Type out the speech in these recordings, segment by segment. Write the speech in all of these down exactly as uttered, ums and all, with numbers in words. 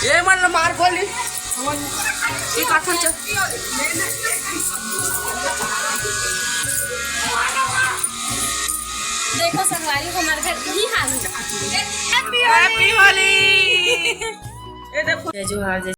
ये मन ल मार खोली। ये काठन चल। देखो संगवारी, हमारे घर यही हाल है। Happy Holi। ये देखो। जय जोहार, जय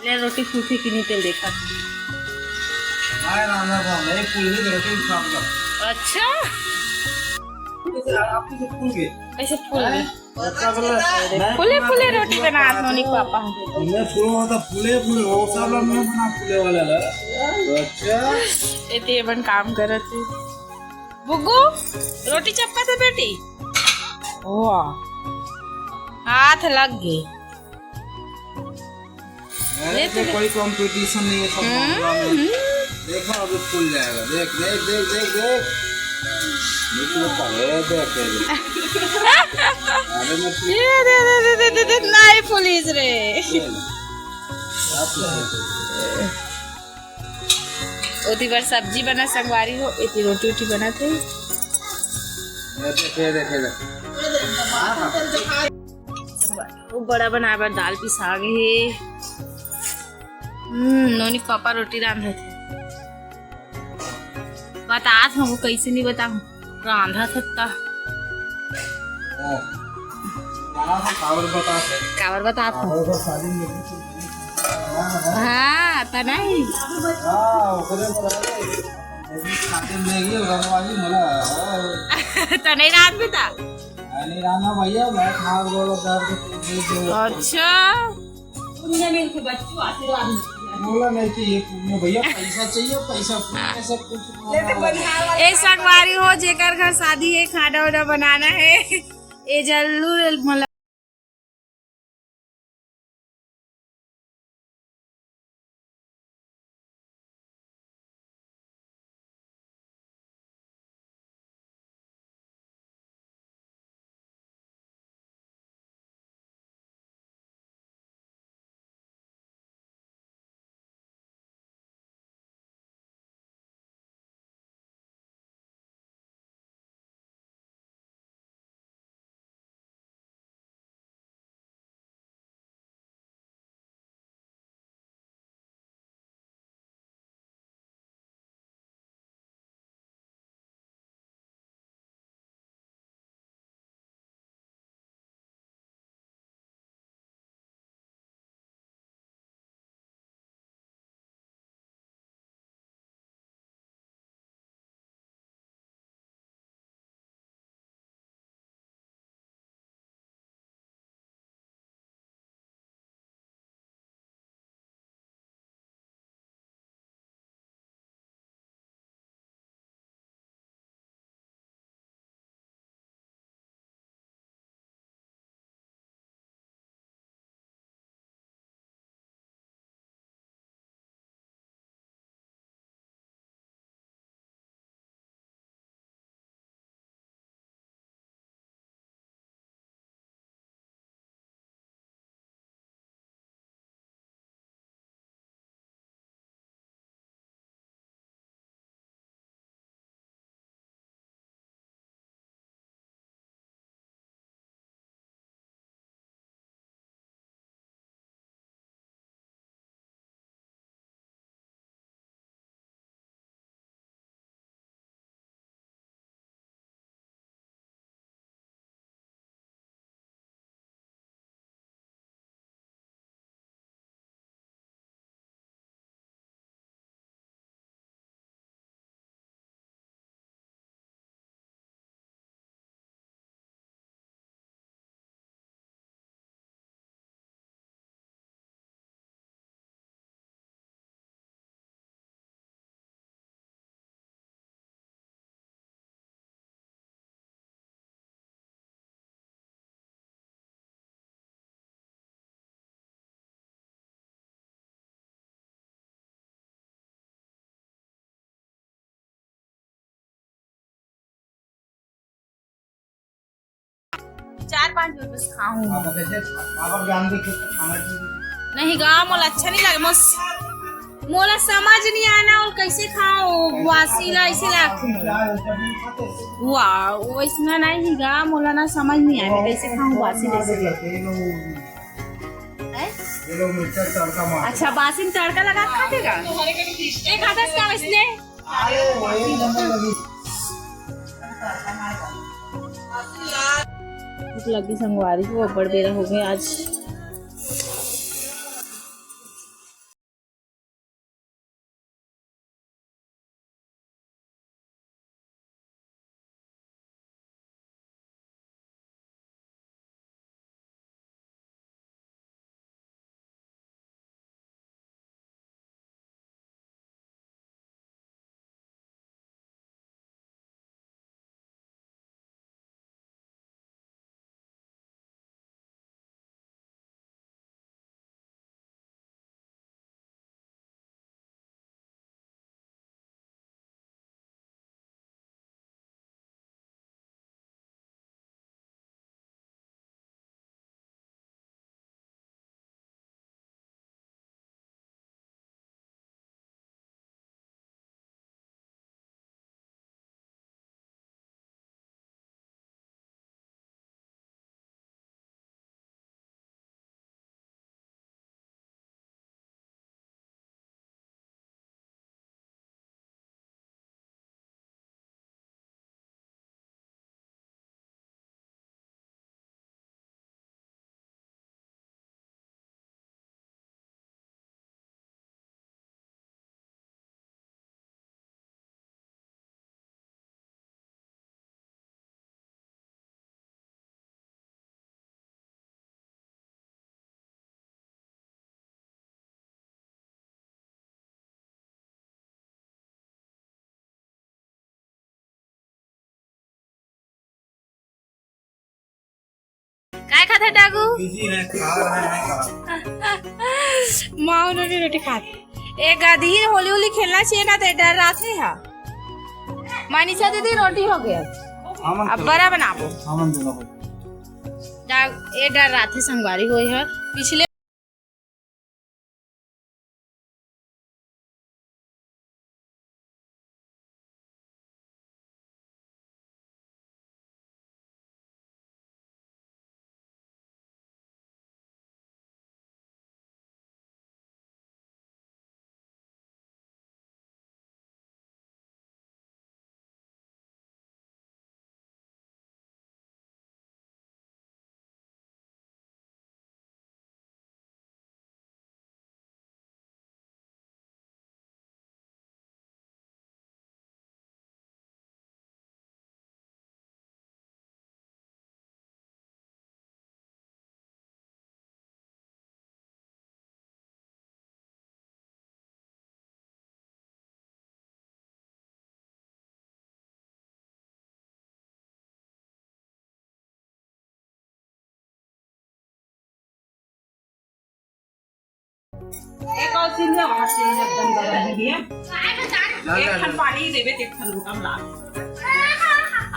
ले रोटी फूफी की नहीं तेल देखा। हाय राम राम, एक फूल भी रोटी खा। अच्छा। आप तो फूल गए। कैसे फूल गए? फूले फूले रोटी बनात नोनी पापा। मैं फूलों वाला फूले फूले वो सब लोग मैं बना फूले वाला ला। अच्छा। एते बन काम करत है। बुग्गू, रोटी चप्पा थे बेटी। वाह। हाथ लग गए। अरे, ये तो कोई कंपटीशन नहीं है सब मामला में। हम्म। देखो, अभी फूल जाएगा। देख, देख, देख, देख, देख। निकलो, अरे, देख, देख। अरे, मैं फूल ये दे, दे, दे, नहीं फूलीस रे। ये ले। आप ओती बर सब्जी बना संगवारी हो, एती रोटी उटी बनत हे। ये देख, ये देख, ये देख। वो बड़ा बनाए बर दाल पिसा गे हे। हम्म, नोनी पापा रोटी रांधत हे। बतात हूँ, कैसे नहीं बताऊँ। रांधा थत्ता। हाँ। कावर बतात है। कावर बतात है। कावर का शादी में भी तो नहीं। हाँ, हाँ। हाँ, त नहीं। हाँ, ओकरे पर आ गए। शादी में नहीं, रंगवाली मला। त नहीं रात में था। नहीं राना भैया, मैं खास बोलो दर्द। अच्छा। पुण्य में उनके बच्चों आशीर्वाद मिलती है। बोला नहीं कि ये पुण्य भैया, पैसा चाहिए, पैसा, पुण्य सब कुछ। जैसे बनिहार वाले ए संगवारी हो, जेकर घर शादी है, खाना वाना बनाना है, ए जरूर मला पाँच बजे बस खाहूँ। पापा कैसे, पापा के जान दे, खाना चाहिए। नहीं गा, मोला अच्छा नहीं लगे। मोस-, मोला समझ नहीं आना, वो कैसे खाओ, वासी ला ऐसे ला। वाह, वैसना नहीं ही गा, मोला ना समझ नहीं आना, कैसे खाऊं वासी जैसे। हैं? ये लोग मिर्चा तड़का मार। अच्छा, बासी में तड़का लगा के खाते का? ये खाता इसका वैसने? अरे, वही नंबर लगी। भूख लगी संगवारी हो, अब्बड़ बेरा हो गए आज। काय खात है डागू? बिजी है, खा रहे हैं। माँ उन्होंने रोटी खात। एक आधी ही होली होली खेलना चाहिए ना, तो डर रहा थे हा। मानिशा दीदी, रोटी हो गया। हमन अब खेलो। बड़ा बनाबो। हमन दोनों को। डाग, ये डर रहा थे संगवारी होए है। पिछले एक और सीन है, वहाँ से एकदम गरम हो गया। एक ठन पानी देवे, एक ठन लोटा में ला।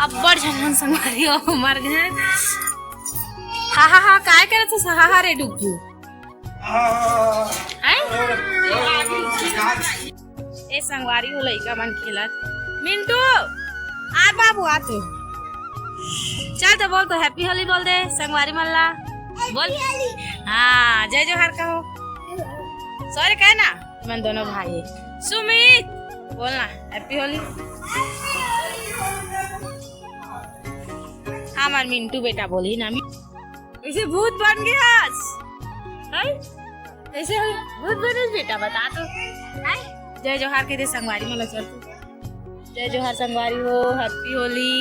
अब्बड़ झन संगवारी हो मर गए। हा, हा, हा, काय करत हस? हा, हा, रे डुग्गू। हैं? ए संगवारी हो लइका मन खेलत। मिंटू, आ बाबू, आ तू। चल तो बोल तो, हैप्पी होली बोल दे संगवारी मन ला। बोल। हाँ, जय जोहार कहो। सॉरी कहे ना, मन दोनों भाई। सुमित, बोलना, हैप्पी होली। हमार मिंटू बेटा बोली ना, कैसे भूत बन गया आज? हैं? कैसे हो? भूत बने बेटा, बता तो। हैं? जय जोहार के दे संगवारी, मला चल तू। जय जोहार संगवारी हो, हैप्पी होली।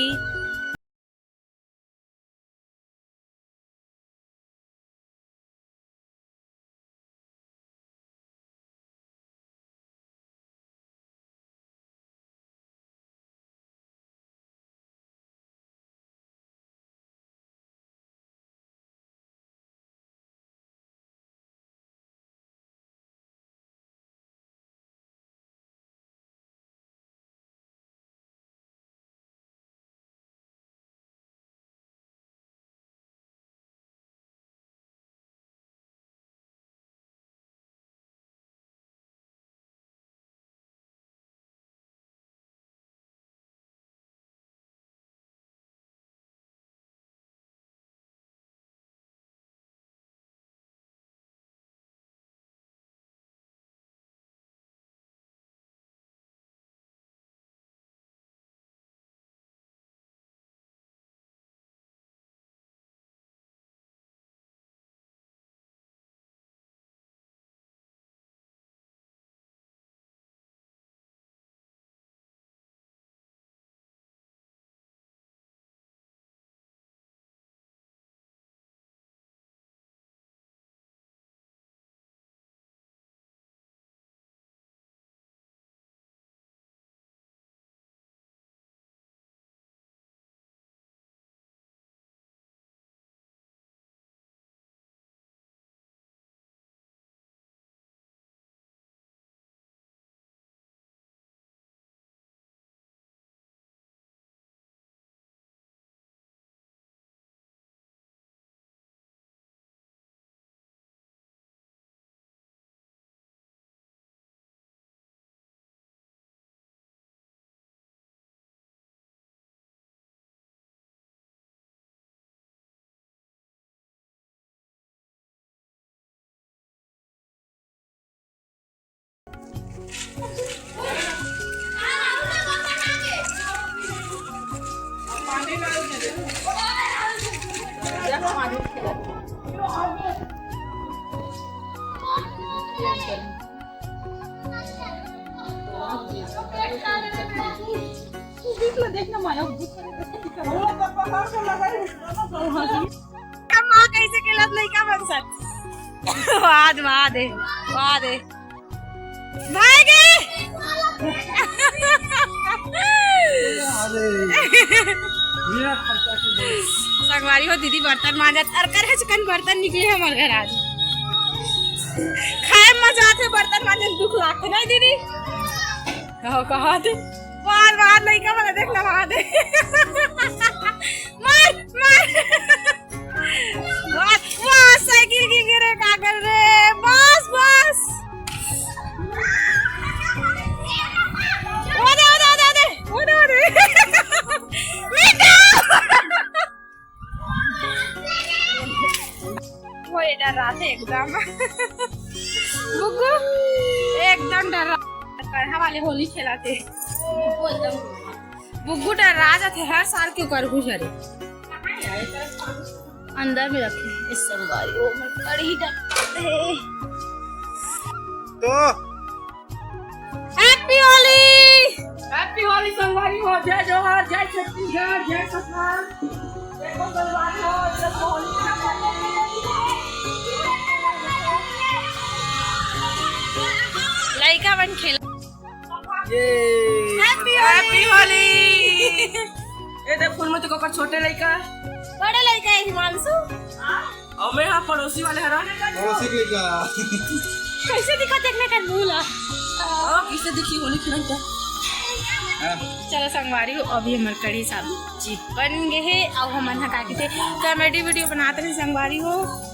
माँ कैसे खेलत लइका मन सन। वाह दे, वाह दे, वाह दे। भाई गे। अरे, बिना खर्चा के दे। संगवारी हो, दीदी बर्तन मांजत, अउ करे चिकन बर्तन निकले हमर घर आज। खाए मजा आथे, बर्तन मांजे दुख लागथे, नहीं दीदी? कहो, कहो दे। मार, मार, लइका वाला देख ना, मार दे। मार, मार। बस, बस, साइकिल गिर गे रे, का कर रे? बस, बस। ओ दे, ओ दे, ओ दे, ओ दे। ओ दे, ओ दे। मिठू। वो ये डर्राथे एकदम। बुग्गू, एकदम डर्रा। करहा वाले होली खेलाथे। बुग्गू एकदम। बुग्गू डर्रा जाथे हर साल के ओकर गुजरे। अंदर में रखे, इस संगवारी, वो मैं कढ़ी डालते हैं। तो Happy Holi। Happy Holi संगवारी हो, जय जोहार, जय छत्तीसगढ़, जय सरकार। देखो संगवारी हो, जय होली। लइका मन खेला। ये Happy Holi। Happy Holi। ये देख, फोन में तो ओकर छोटे लइका। बड़े लइका है हिमांशु। अउ मैं हा पड़ोसी वाले हरा। पड़ोसी के लइका। कैसे दिखा देखने का मुंह ला। ओ, कैसे दिखी होली खेलत का? हाँ। चलो संगवारी हो, अभी हमर कढ़ी सब्जी बन गे हे, अउ हमन हा का कहिथे comedy video बनात रहे संगवारी हो।